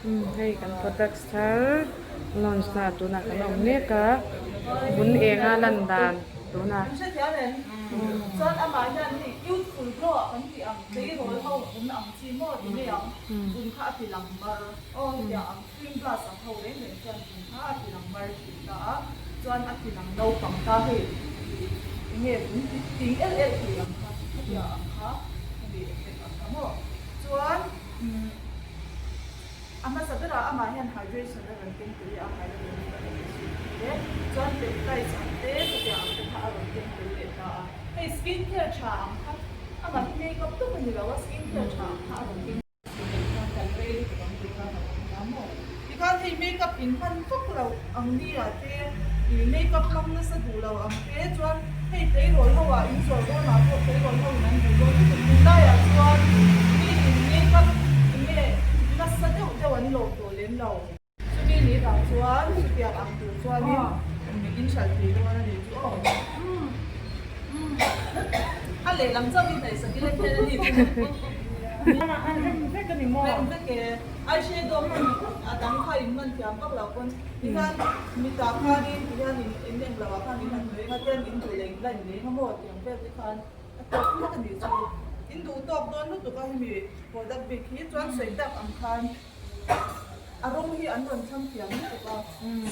Hei kan products thar launch na tunah kan awm mek a vun enga lan dan tunah. A hmasa berah amah hian hydration a rawn keng tel leh a, hyaluronic a rawn chhun te chuan peptides ang te chutiang ang te kha a rawn keng tel leh ta a. Hei skin care tha ang kha amah hi makeup tawp a ni lo a, skin care tha ang kha a rawn keng tel khan kan rei lutuk ang tih kha ka lo hmu a maw. Tikhan hei makeup in hman vak loh ang ni ah te ih makeup hmang nasa duh lo ang te chuan hei tleirawl ho ah in zawrh dawn ah pawh tleirawl ho in an duh dawn lutuk tunlai ah chuan mi in makeup enge nasa deuh deuh an lawm tawh lem lo. Chumi ni vang chuan chutiang ang tur chuanin in hralh thei dawn a nih chu aw. A lehlam chauh hi hnaihsak ila hian a ni chu. An rem vek a ni maw? Rem vek e. Eyeshadow hman a dang kha in hman thiam vak lo pawn tihian mitah khanin tihian in in eng lo ah khan in han hnawih anga tian in duh leh in la in leng a maw tiang vel te khan a tawk vek a nih chu. In duh tawk dawn lutuk a hemi product bik hi chuan sawi tak ang khan a rawng hi an rawn thlang thiam lutuk a,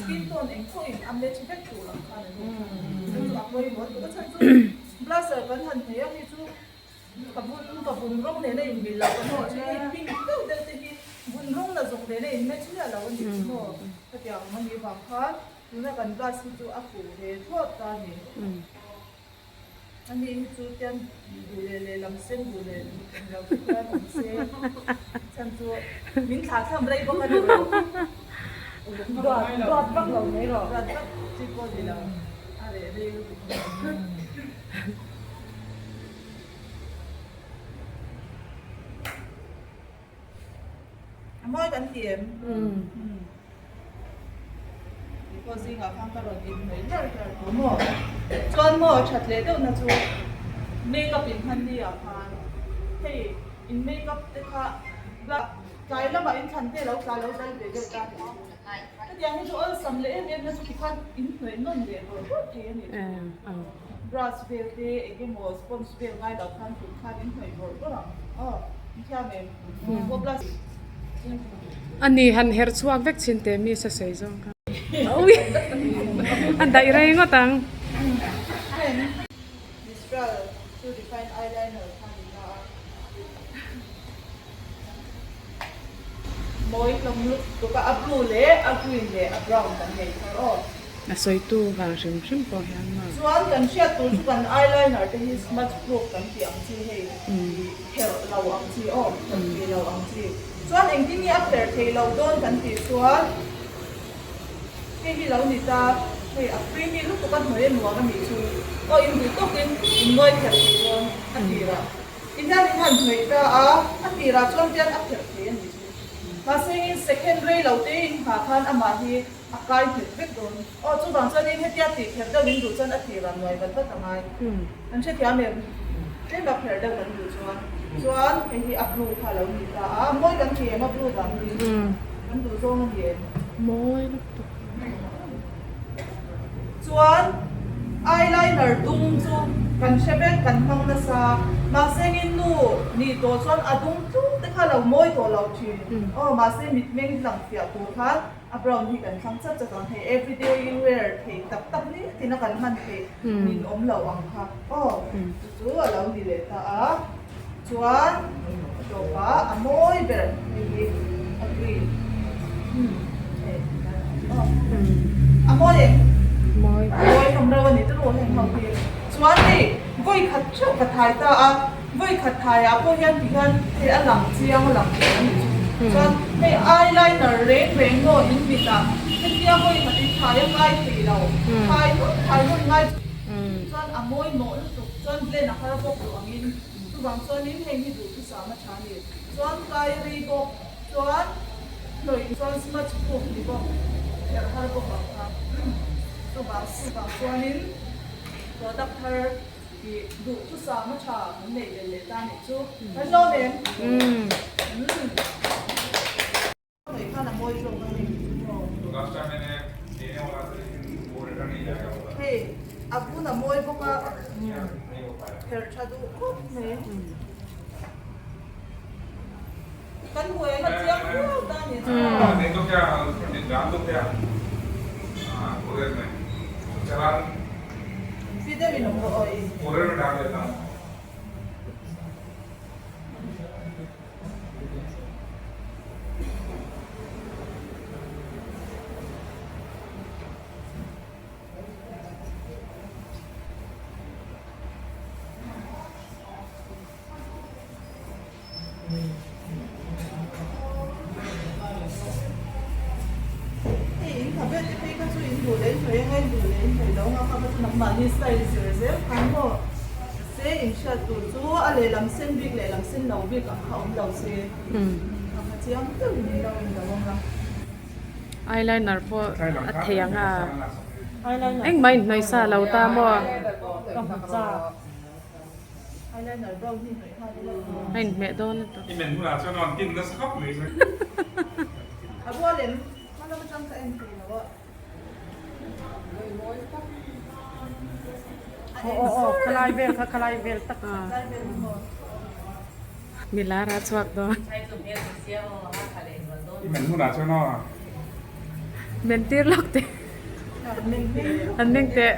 skin tone eng pawhin a match vek tur ang khan an rawn thlang a, chu chu a pawimawh lutuk a chhan chu blusher kan han hmei a hei chu Ka vun ka vun rawng nena inmil loh ka hmuh chu hei pink deuh deuh te hi vun rawng la zawk nena in match miah lo a nih chu maw hetiang ang a nih vang khan tuna kan bus hi chu a fuh ve thlawt ta a ni. A ni hi chu tian duh leh lehlam sen duh leh lo te hian awm se chhan chu min thlah thlam rei bawk a ni lo. Duat duat vak lo mai rawh. Duat vak chi pawh ni lo a reh rei lutuk a ni. A mawi kan ti em? Ti pawh zingah khan ka rawn inhnawih hlar hlar tawh maw? Chuan maw that leh deuhna chu makeup in hman ni ah khan hei in makeup te kha tlai lamah in thlan te lo tla lo dal ve deuh ta ni. Hetiang hi chu awlsam leh em em na chu tikhan in hnawih nawn leh rawh rawh thei a nih chu. Brush vel te eng emaw sponge vel ngai loh khan kut khan in hnawih bawrh bawrh ang aw in thiam em aw brush. A ni han herh chhuak vek chin teh mi sasawi zawng kha. Ui a daih rei ngawt ang. Mistral chu define eyeliner kha ni ta a. Mawi hlawm lutuk a, a blue leh a green leh a brown kan nei thar aw. A sawitu vang hrim hrim pawh hian maw. Chuan kan hriat tur chu kan eyeliner te hi smudge proof kan tih ang chi hei pherh lo ang chi aw, pherh thei lo ang chi. Chuan engtin nge a pherh thei lo dawn kan tih chuan hei hi lo ni ta, hei a creamy lutuk a hnuai a nuam a nih chu aw in duh tawkin in ngawi pherh thei dawn a tirah. Tihian in han hnawih ta a, a tirah chuan tian a pherh thei a ni chu. Mahse in second rei lo te in nghah khan amah hi a kai nghet vek dawn. Aw chuvang chuan in hetia tih pherh deuh in duh chuan a tirah nuai vat vat a ngai. An hrethiam em? Tlem a pherh deuh kan duh chuan. Chuan hei hi a blue kha a lo ni ta a, mawi kan ti em a blue dan hi? Kan duh zawng a ni em? Mawi lutuk. Chuan eyeliner dum chu kan hre vek kan hmang nasa mahse ngin nu nih tawh chuan a dum tluk te kha lo mawi tawh lo thin aw mahse mitmeng lang fiah tur khan a brown hi kan thlang chat chat ang hei everyday wear thei tak tak ni tina kan hman theih nin awm lo ang kha aw chu chu a lo ni leh ta a. Chuan a tawpah a mawi ber hei hi a green hei a mawi em? Mawi. Mawi hlawm reuh a ni turu heng ho hi. Chuan hei vawi khat theuh ka thai ta a, vawi khat thai ah pawh hian ti hian hei a lang chiang a lang thei a nih chu. Chuan hei eyeliner reng reng maw in mit ah hetia vawi khat in thai a ngai thei lo, thai nawn thai nawn ngai chu chuan a mawi mawh lutuk. Chuan blend a har bawk duh angin chuvang chuanin heng hi duhthusam a tha a ni. Chuan kai rei bawk chuan hnawih chuan smudge proof ni bawk pherh har bawk ang kha. Chuvang chuvang chuanin product thar tih duhthusam a tha kan neih belh leh ta nih chu. Kan lawm em? Umm. mawi zawk a hei chu maw. Hei a vun a mawi bawk a kher tha duh khawp mai. Kan hmuh a chiang viau ta a ni chu. Fi deuhin awm rawh aw i. Hei in kha vel te phei kha chu in duh leh in hnawih anga in duh leh in hnawih lo anga kha kha chu nangmahni style zir zel khan maw se in hriat tur chu a lehlam sen bik lehlam sen lo bik ang kha awm lo se a kha chiang deuhin in lo in lo anga. Eyeliner pawh a thei ang a engmah in hnawih sa lo ta maw. A inhmeh dawn a tawp. Milar a chhuak dawn. Men tir lawk teh. An meng teh.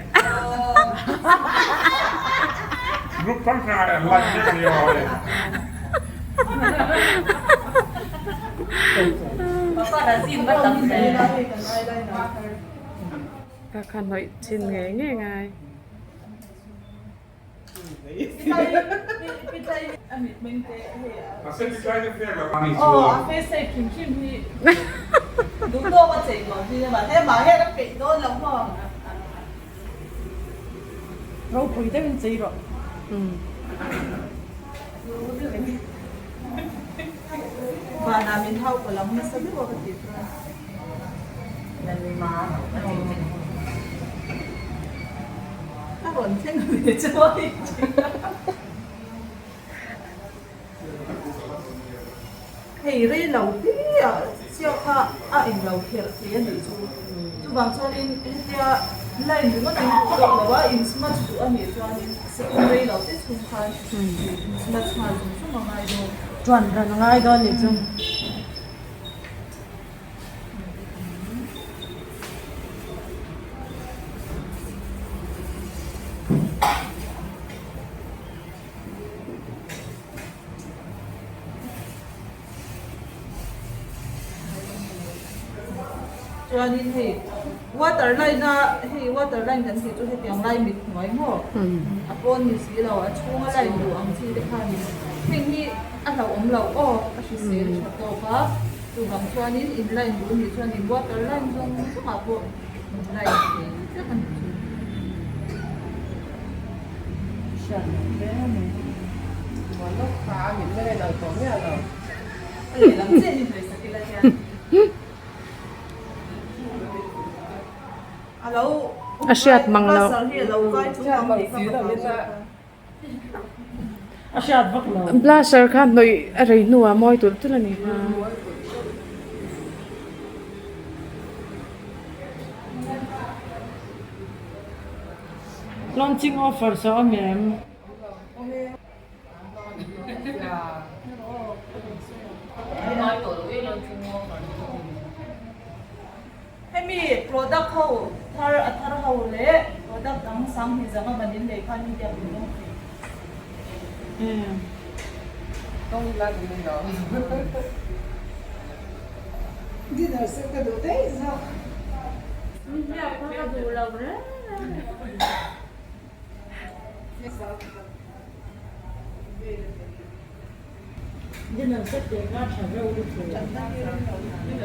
Ka kha hnawih chin ngei ngei ngai. A rawn thleng ve chuai Hei rei lo te ah chiah kha a eng lo kherh thei a nih chu. Chuvang chuanin hetia line ringawt in duh tawk lo a, in smudge duh a nih chuanin second rei lo te chhung khan in smudge nghal zung zung a ngai dawn. Chuan ran a ngai dawn nih chu. Chuanin hei water line a hei water line kan tih chu hetiang lai mit hnuai maw a pawn ni si lo a chhunga line duh ang chi te khanin heng hi a hlauhawm loh aw a hrisel tha tawk a. Chuvang chuanin in line duh anih chuan in water line zawng zawngah pawh in line thei vek a ni chu. A lehlam chiah hi hnawih sak ila hian a lo A hriat mang loh. Pasal hi a lo vai chung ang tih kha ka hlau zawk a. Blusher kha hnawih a rei hnuah mawi tulh tulh a ni kha. Launching offers a awm em? Hemi product ho thar a thar ho leh product dang sanghnih zanga ban in nei khan India pui dawng thei. Dinner set ka duh daih zawk. Ka duh lo reng reng. Dinner set teh kha tha reuh lutuk.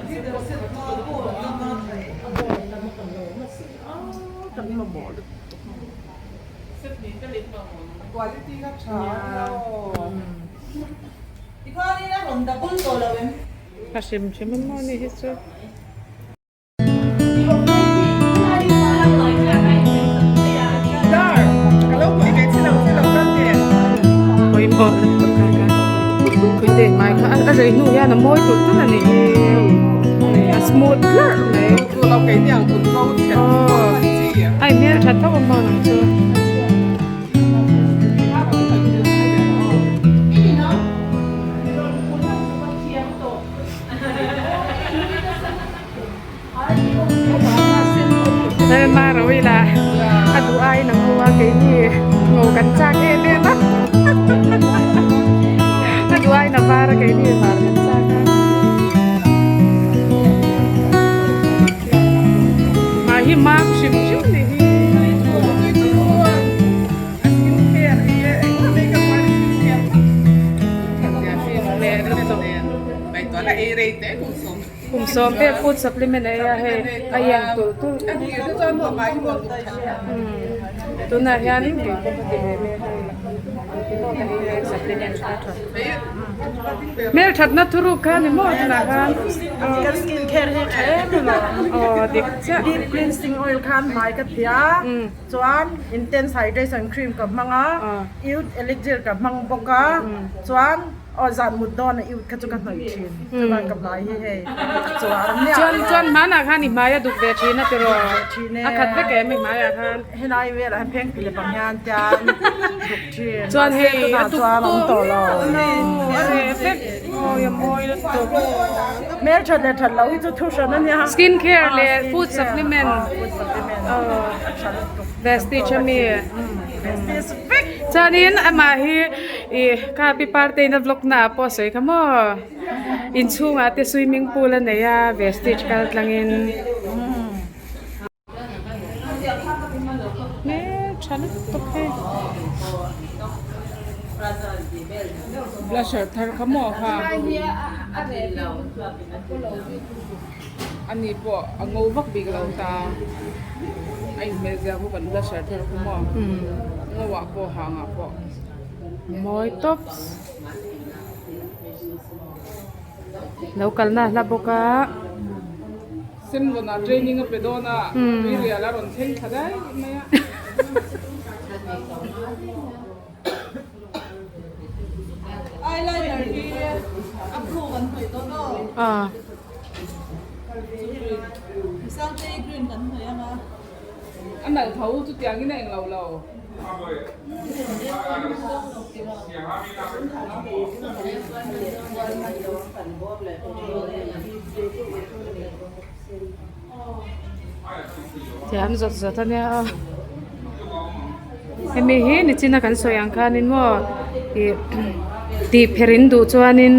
Dinner set kha ball a tam a. A ball a tam a kan lo awm asin a kan mamawh lutuk. Quality kha tha a aw. Tikhanin a rawn double tawh lo em? Ka hrim hrim a maw ni hi chu. Pawimawh lutuk kha ka Puite mai kha a rei hnu hian a mawi tulh tulh a nih hi. phut hlarh mai. Aw a hmel tha tho a maw nang chu. Hmelma ro ila a duh aiin a ngo a keini ngo kan chak em em a a duh aiin a var a keini var kan chak a mah hi mam hrim hrim ni hi. Kum sawm vel food supplement a ei a hei a iang tulh tulh tunah hianin kei pawh ka ti ve mek a engtin ka ei reng supplement kha a tha hmelthatna thuruk kha a ni maw tunah khan Ka skin care hi tha em em a aw dik chiah deep cleansing oil khan hmai ka phih a chuan intense hydration cream ka hmang a youth elixir ka hmang bawk a chuan Aw zan mut dawn a iut kha chu ka hnawih thin chuan ka hmai hi hei a chuar miah Chuan chuan hmanah khan i hmai a duk ve thin a tiraw a khat vek em i hmaiah khan helai velah hian pheng pile pang hian tian duk thin chuan hei a duk tawh lo a reh vek awi a mawi lutuk hmelthat leh that loh hi chu thu hran a nia skin care leh food supplement food supplement a tha lutuk vestige ami vestige vek chuanin amah hi Ih kha pi parte in a vlog na ah pawh a sawi kha maw inchhungah te swimming pool a nei a vestige kal tlangin hmel tha lutuk hei. Blusher thar kha maw kha ani pawh a ngo vak bik lo ta a inhmel zia kha kan blusher thar kha maw ngo ah pawh hang ah pawh. Mawi tawp lo kalna a hla bawk a. Sen rawn ah training a pe dawn a tui rial a rawn thleng thla daih mai a. Eyeliner hi a blue kan hnawih dawn aw. Sangtei green kan hnawih ang a. A nalh tho chutiangin a englo lo. Thiam zawt zawt a nia aw. Hemi hi nichina kan sawi ang khanin maw ih tih pherh in duh chuanin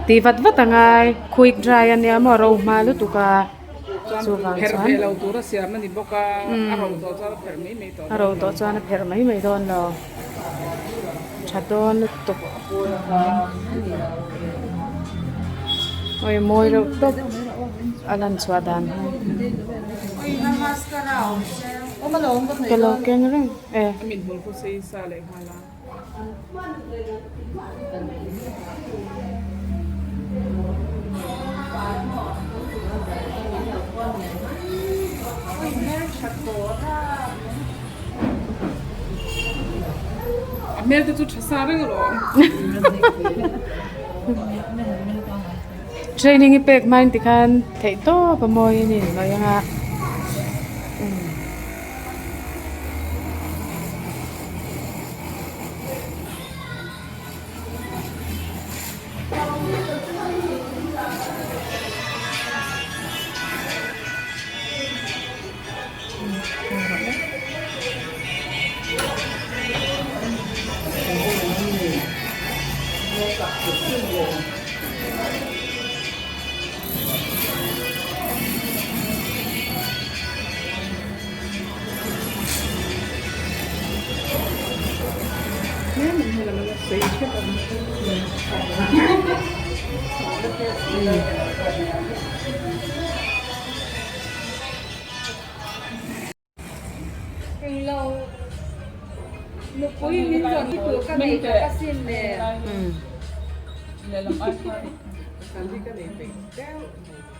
tih vat vat a ngai quick dry a nia maw ro hma lutuk a. Chuan pherh ve lo tur a siam a ni bawk a, a ro tawh chuan a pherh mai mai tawh dawn lo. A ro tawh chuan a pherh mai mai dawn lo. Tha dawn lutuk. Awi mawi reuh tawp a lan chhuah dan hi. Ka lo keng reng e. A mithmul khu sei sa leh nghal a. A hmel te chu tha sa reng alawm. Training i pek hmain tikhan theih tawp a mawi a ni mai ang a.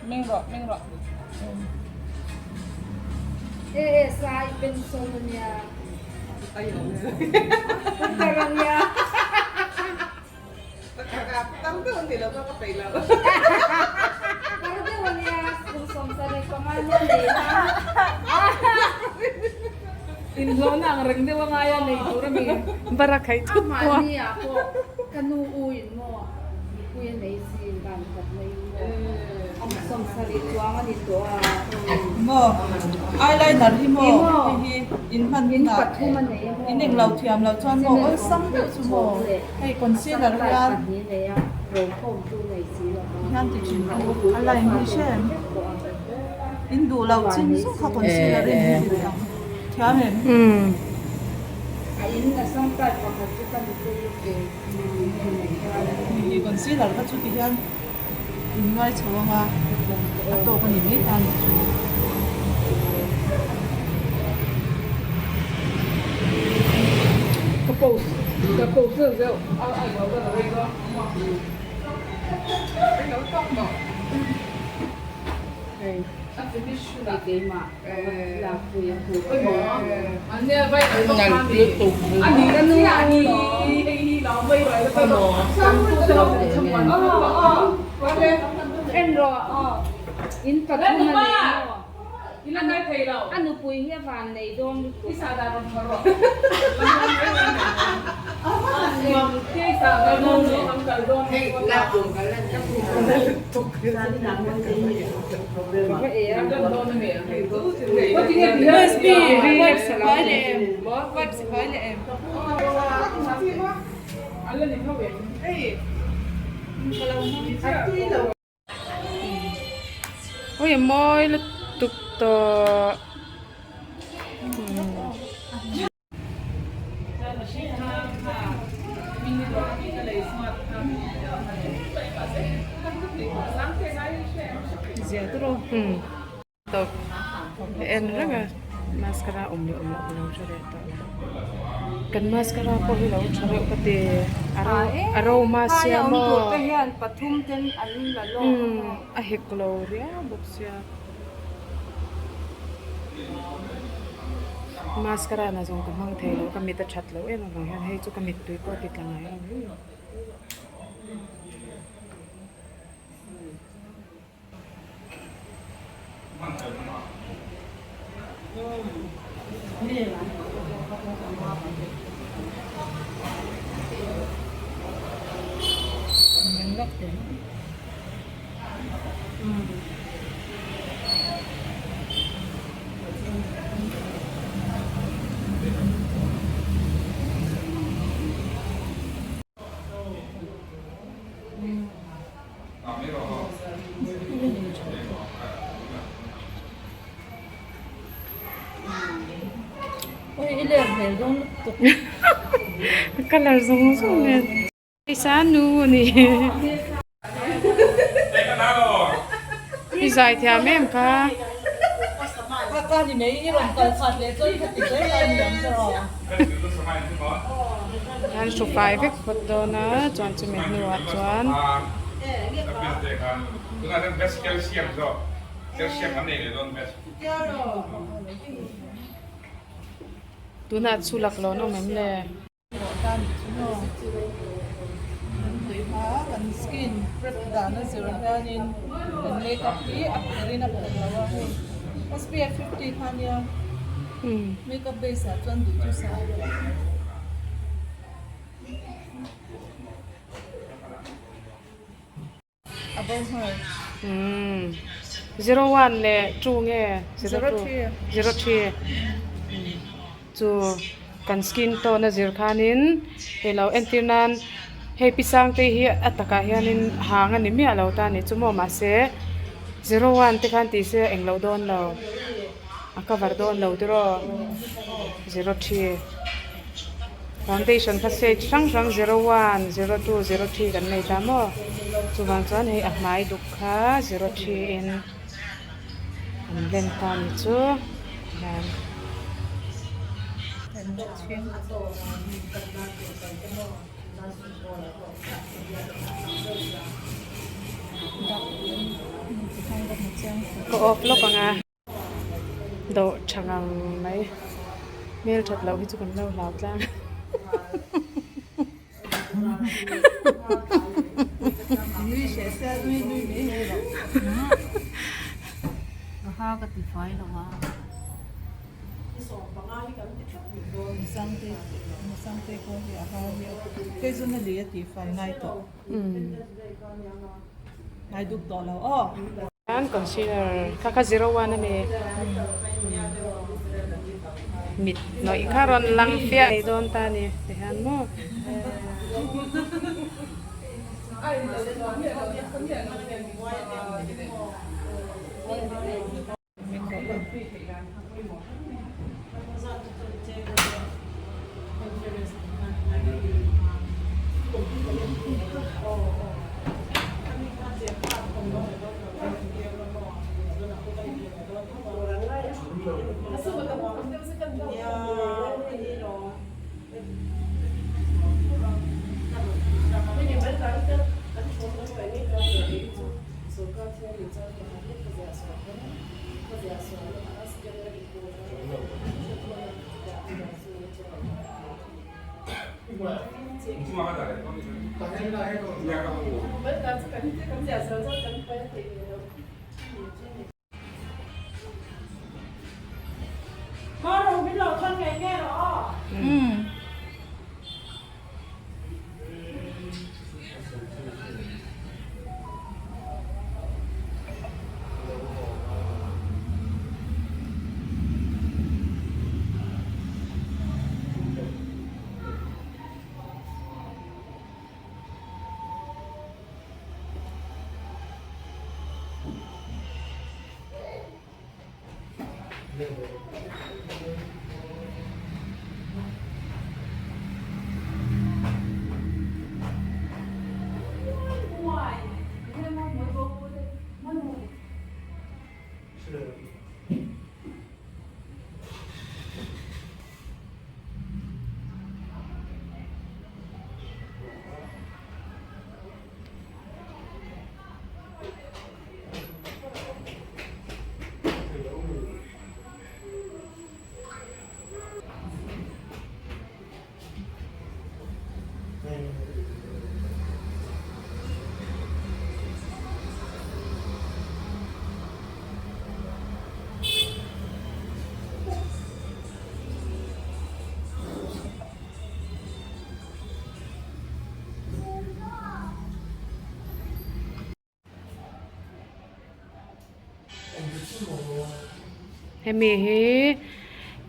Meng rawh meng rawh. Inhlawhna ang reng deuh a ngai a nei tur a mi. Bara khaih thut pawh a. Mahni ah pawh ka nu u in maw mipui a nei si van khat mai in maw sawmsarih chuang a ni tawh a. Maw eyeliner hi maw hei hi in hman hunah pathum a nei a maw. In englo thiam loh chuan maw awlsam deuh chu maw hei concealer hian hian ti thin rawh a line hi hre em in duh loh chin zawk kha concealer in hi ti ang thiam em. Hei hi concealer kha chu ti hian in ngai chho anga a tawk a ni mai ta nih chu. Ka post ka post zeuh zeuh a a lo ka lo rei dawn rei lo tawk tawh hei a finish hunah keimah En rawh in pathum a nei maw a nupui hi a van nei dawn lutuk. Ui a mawi lutuk tawh. Tawp ka en reng a mascara awm leh awm loh ka lo hre leh tawh lo kan mascara pawh hi lo tha reuh ka ti a ro a ro hma sia maw a hek lo riau bawk sia. Mascara na zawng ka hmang thei lo ka mit a that loh em avang hian hei chu ka mittui pawh a ti tla ngai lo. Colour zawng zawng nen. Isa nu a ni. I zai thiam em kha. An hru fai vek phawt dawn a chuan chumi hnuah chuan. Tunah chulak lo an awm em le? Tan chu maw kan tui hma a kan skin prep dan a zir hianin kan makeup hi a pherh in a pherh lo a hei SPF 50 kha nia makeup base ah chuan duh chu sa A bo nghal. Umm 01 leh 2 nge 02 03 chu kan skin tone a zir khanin hei lo entir nan hei pi sangte hi a takah hianin hang a ni miah lo ta ni chu maw mahse 01 te khan tih se a englo dawn lo a cover dawn lo tiraw 03. Foundation kha shade hrang hrang 01, 02, 03 kan nei ta maw chuvang chuan hei a hmai duk kha 03 in an blend ta ni chu hian. Ka off lawk ang a. Dawh tha ngang mai hmel that loh hi chu kan lo hlau tlang An concealer kha kha 01 a ni mit hnawih kha rawn lang fiah thei dawn ta a ni tihian maw. Hemi hi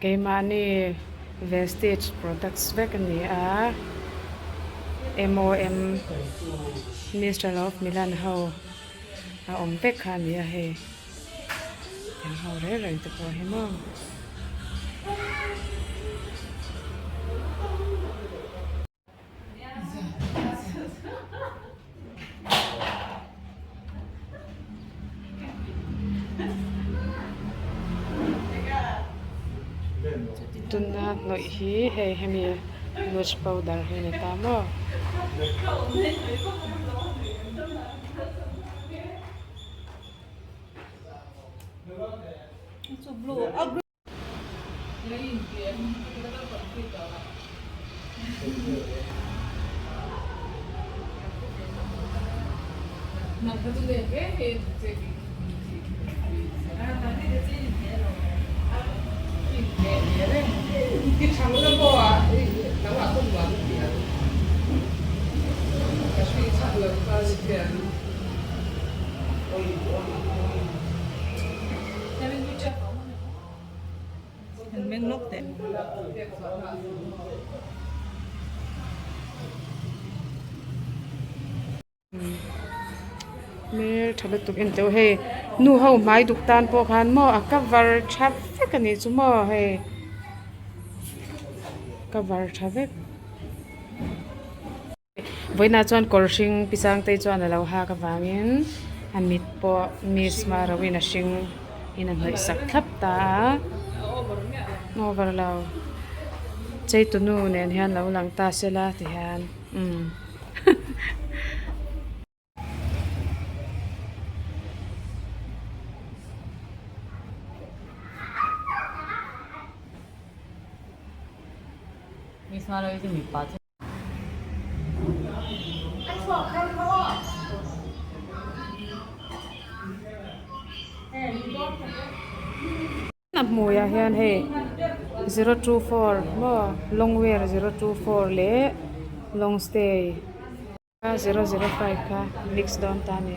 keimahni vestige products vek a ni a M_O_M Mistral of Milan ho a awm vek kha a ni a hei eng ho reng reng te pawh hi maw. Tuna hnawih hi hei hemi loose powder hi a ni ta maw. Meng lawk teh. Hmel tha lutuk en teuh hei nu ho hmai duk tan pawh khan maw a cover tha vek a nih chu maw hei cover tha vek. Vawiinah chuan kawr hring pi Sangtei chuan a lo hak avangin a mit pawh miss Maroin a hring in a hnawih sak thlap ta a over lo cheitunu nen hian lo lang ta sela ti hian umm. A hmuiah hian hei. 0 2 4 maw long wear 0 2 4 leh long stay 0 0 5 kha mix dawn ta a ni.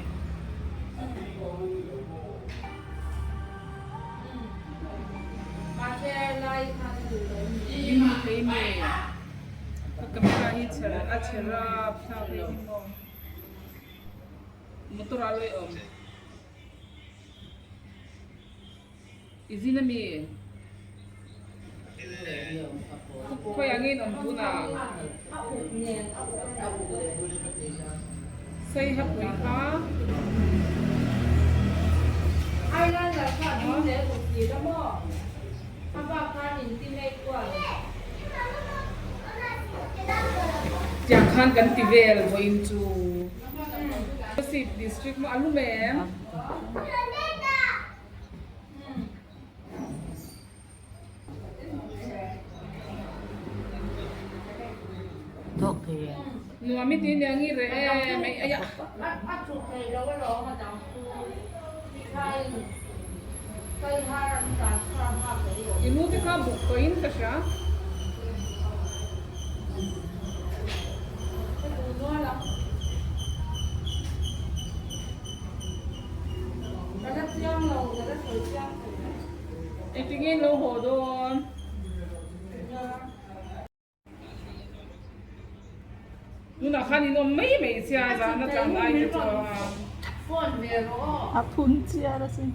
I zin a mi? Khawi ang in awm tunah? Saiha pui kha. Tiang khan kan ti vel vawiin chu. Sip district maw a lum em? Nuam i ti nia ngi reh em mai aya. I mu te kha buk tawh in ka hria. Engtin nge lo haw dawn? Tunah khan in awm mai mai sia zahna tlang lai te chuan. A phun chiar a sin.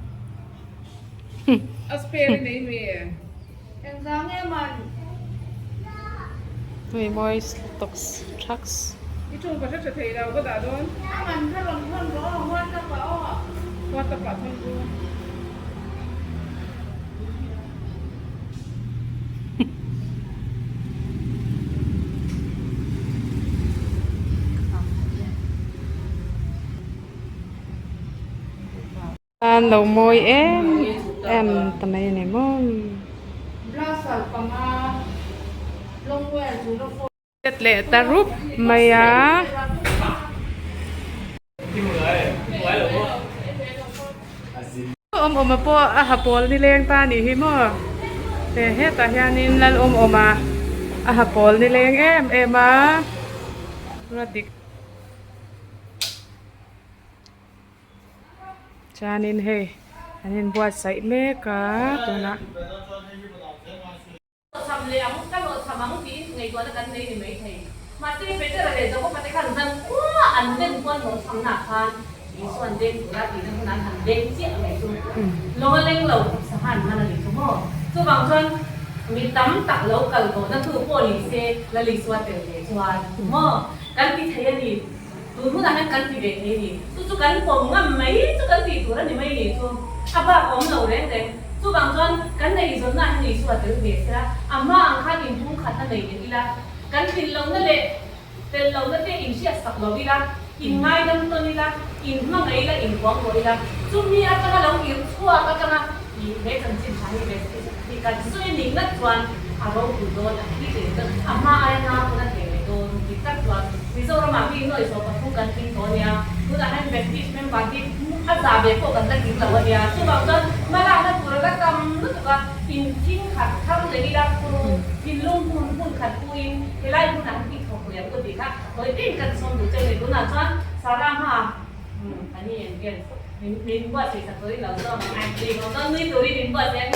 A spare i nei mi. Hei mawi stocks trucks. I chung ka hre tha thei lo ka dah dawn. WhatsApp ah thawn ru. An lo mawi em em ta mai a ni maw. Set leh ta rup mai a. Awm awma pawh a ha pawl nileng ta a nih hi maw. He hetah hianin lal awm awma a ha pawl nileng em em a. Chuanin hei an inbuatsaih mek a tunah. Hlawhchham leh ang, ka hlawhchham ang tiin ngaihtuahna kan nei ni maithei. Mahse, Petera leh Jakoba te khan zan khua an den huan hlawhchhamnaah khan Isua an deng tura tihna hunah an han deng chiah mai chu lawng a leng lo khawp saha an man a ni chu maw? Chuvang chuan mi tam tak lo kal tawhna tu pawh ni se Lal Isua tel ve chuan maw kan ti thei a ni. Tun hunah hian kan ti ve thei a ni. Chu chu kan pawm ngam mai chu kan tih tur a ni mai ni chu. A bak awm lo reng reng. Chuvang chuan kan eizawnna hian Isua tel ve sela, a hma ang khan inphung khat a nei leh ila, kan tlin lohna leh tel lohna te inhriat sak lo ila, inngaidam tawn ila, inhmangaih ila, inkuang rawh ila, chumi atanga lo irh chhuak atanga ih he chanchin tha hi ve hi kan sawi nih ngat chuan a ropui dawn a thi leh dawn, a hma aia hna pawn a thei leh dawn tih tak chuan Mizoramah mi nuaih zawh pathum kan tling tawh a nia. Tunah hian Baptist member hi a za ve pawh kan la tling lo a nia. Chuvang chuan hmalakna tur a la tam lutuk a, inthing khat thar leh ila thinlung hmun hmun khat puin helai hmunah hian i thawk leh ang u tih kha tawi tein kan sawm duh che a ni. Tunah chuan Sarah hma an i en vel min buatsaih sak turin lo zawm ang a, nui turin min buatsaih ang.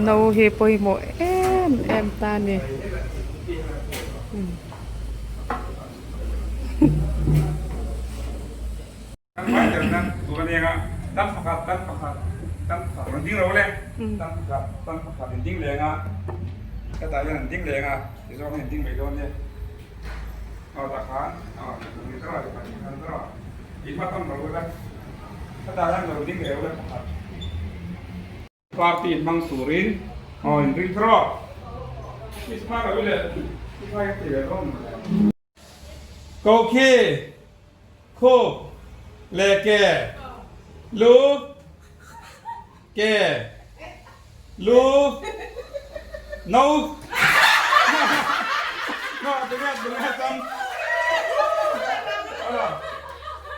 No hi pawimawh em em ta a ni. Hetah hian an ding leng a, tizawng hian an ding mai dawn nia. Aw tah khan aw ni tawh a ni khan tawh in hma tam lo ula hetah hian lo ding leh ula pakhat. Party hmang turin aw in ring tawh Christmas lo leh Christmas ka ti ve dawn maw le. Kokhi khup leh ke lu Ke lu no no tunge tunge chang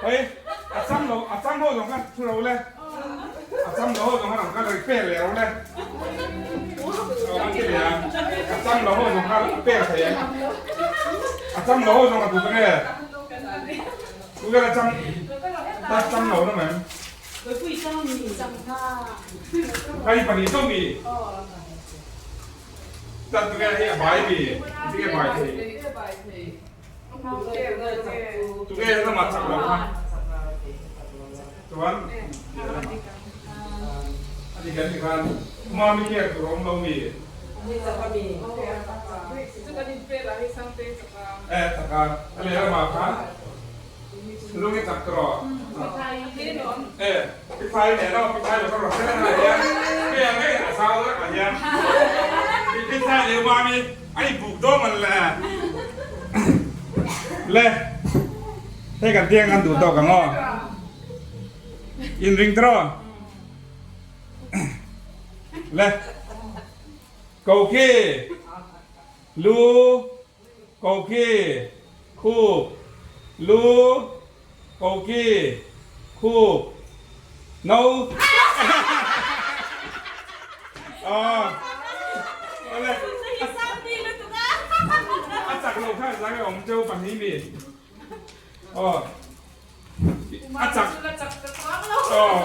hei a chang lo a chang ho zawng kha thu lo le a chang lo ho zawng kha kha ri per leh lo le a chang lo ho zawng kha per thei ang a chang lo ho zawng kha tu tunge tunge la chang ta chang lo na mai. Hei pahnih zawk mi tan tu nge hei a bai mi tu nge bai thei tu nge lamah chak lo kha chuan a ti hian tikhan mami care tur a awm lo mi e chaka a lehlamah khan Lung i chak tawh. E, pi phai leh lo, pi phai lo ka rawn hre reng ah hian, hei ang ngei a zau reng ah hian, pi pi phai leh mami a in buk dawn man le. Le, hei kan tiang kan duh tawk ang aw. In ring tawh. Le, ko khi, lu, Koki, khup, lu, koki, khup, no. Aw. Awle. A chak lo kha zai awm cheu pahnih mi. Aw. A chak. Aw.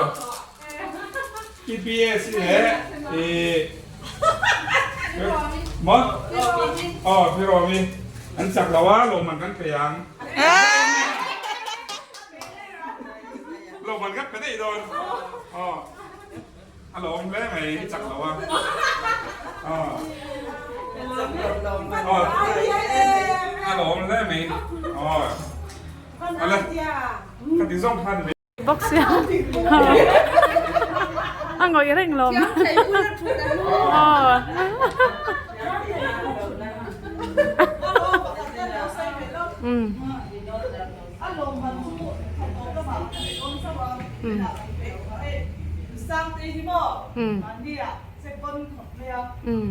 TPS leh i maw aw Phirawmi an chak lo a lawmman kan pe ang lawmman kan pe daih dawn aw a lawm hle mai i chak lo a aw aw a lawm hle mai aw ala ka ti zawng khan Bawk sia a ngawih reng lawm aw um um um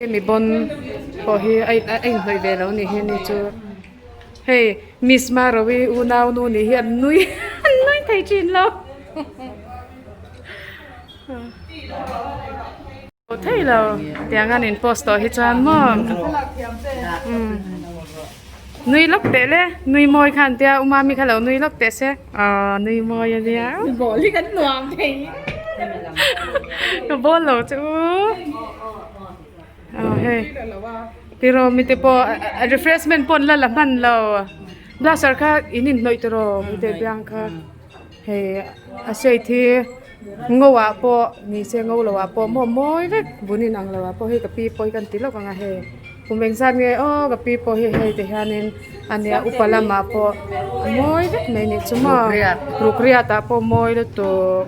Hemi bon pawh hi a a inhnawih ve lo ni hi ni chu hei miss Marawi unau nu nih hi an nui an nui thei thin lo. Thei lo tiang an in post tawh hi chuan maw nui lawk teh le nui mawi khan tia u mami kha lo nui lawk teh se aw nui mawi a nia bawl hi kan nuam thei ka bawl lo chu aw hei tiraw mite pawh refreshment pawh an la la hman lo blusher kha in inhnawih tiraw mite biang kha. Hei a shade hi ngo ah pawh ni se ngo lo ah pawh maw mawi vek bun in ang lo ah pawh hei ka pi pawh hi kan ti lawk ang a hei kum eng zat nge aw ka pi pawh hi hei ti hianin ania upa lamah pawh a mawi vek mai a nih chu maw ruk riat ah pawh mawi lutuk.